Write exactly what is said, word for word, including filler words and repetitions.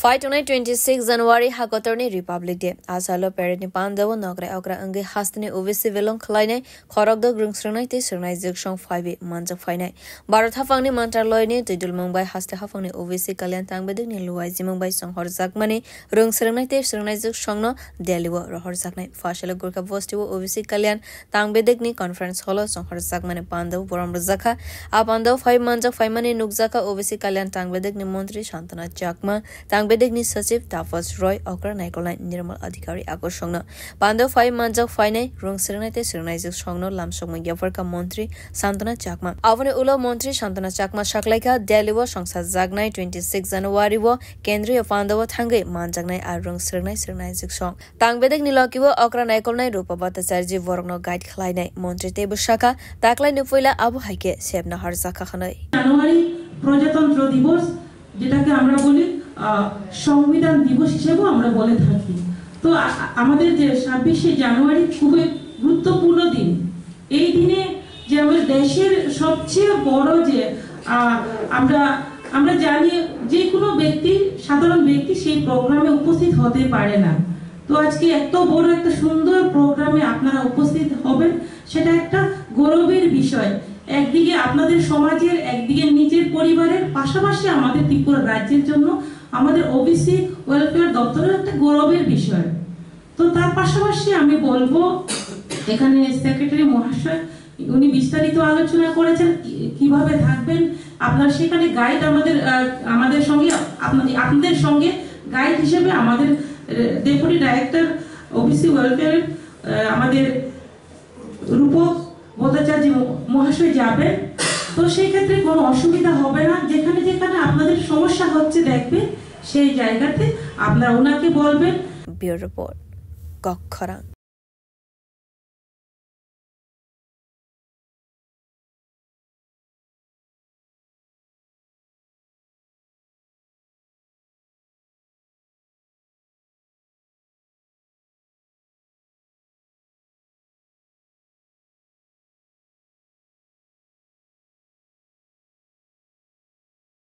Pai tongnai twenty six January hakotorni Republic Day. Asalo parade ni pandao nokrai okra wngwi hasteni O B C belong khwlainai, khorokdok rwng swrwngnai tei swrwngnai jwksong phaiwi manjak phainai. Bharat haphangni mantraloyni twidulmung bai haste haphangni O B C kalyan tangbedekni luaijimung bai songhorjakmani rwng swrwngnai tei swrwngnai jwksongno Delhi o rohorjaknai. Phasalo Gorkha Bosti o O B C kalyan tangbedekni conference hall o songhorjakmani pandao borom rwjakha. A pandao phai manjak phaimani nukjakha O B C kalyan tangbedekni montri Santana Chakma, tangbedekni sachiv Tapas Roy, okra naikolnai Nirmal Adhikari akosongno. Pandao phai manjak phainai rwng swrwngnai tei swrwngnai jwksongno lamsokmung yapharkha montri Santana Chakma. Aboni ulo montri Santana Chakma saklaikha Delhi o songsajaknai twenty six January o kendriya pandao thangwi manjaknai a rwng swrwngnai swrwngnai jwksong. Tangbedekni loki o okra naikolnai Rupa Bhattacharjee borokno guide khlainai. Montri teibo sakha, taklaini puila abo hai khe sepna harjakha hwnwi. জানুয়ারি প্রজাতন্ত্র দিবস, যেটাকে আমরা বলি আহ, সংবিধান দিবস হিসেবেও আমরা বলে থাকি। তো আ-, আমাদের যে ছাব্বিশে জানুয়ারি খুবই গুরুত্বপূর্ণ দিন। এই দিনে যে আমাদের দেশের সবচেয়ে বড় যে আহ, আমরা আমরা জানি, যে কোনো ব্যক্তি, সাধারণ ব্যক্তি সেই প্রোগ্রামে উপস্থিত হতে পারে না। তো আজকে এত বড় একটা সুন্দর প্রোগ্রামে আপনারা উপস্থিত হবেন, সেটা একটা গৌরবের বিষয়। একদিকে আপনাদের সমাজের, একদিকে নিজের পরিবারের, পাশাপাশি আমাদের ত্রিপুরা রাজ্যের জন্য, আমাদের ওবিসি ওয়েলফেয়ার দপ্তরের একটা গৌরবের বিষয়। তো তার পাশাপাশি আমি বলবো, এখানে সেক্রেটারি মহাশয় উনি বিস্তারিত আলোচনা করেছেন কি-, কিভাবে থাকবেন। আপনার সেখানে গাইড আমাদের, আহ, আমাদের সঙ্গে, আপনা-, আপনাদের সঙ্গে গাইড হিসেবে আমাদের, আহ, ডেপুটি ডাইরেক্টর ওবিসি ওয়েলফেয়ার, আহ, আমাদের রূপক ভট্টাচার্য ম-, মহাশয় যাবেন। তো সেই ক্ষেত্রে কোনো অসুবিধা হবে না, যেখানে যেখানে আপনাদের সমস্যা হচ্ছে দেখবে, সেই জায়গাতে আপনারা ওনাকে বলবেন। Bureau Report, Kokkhorang.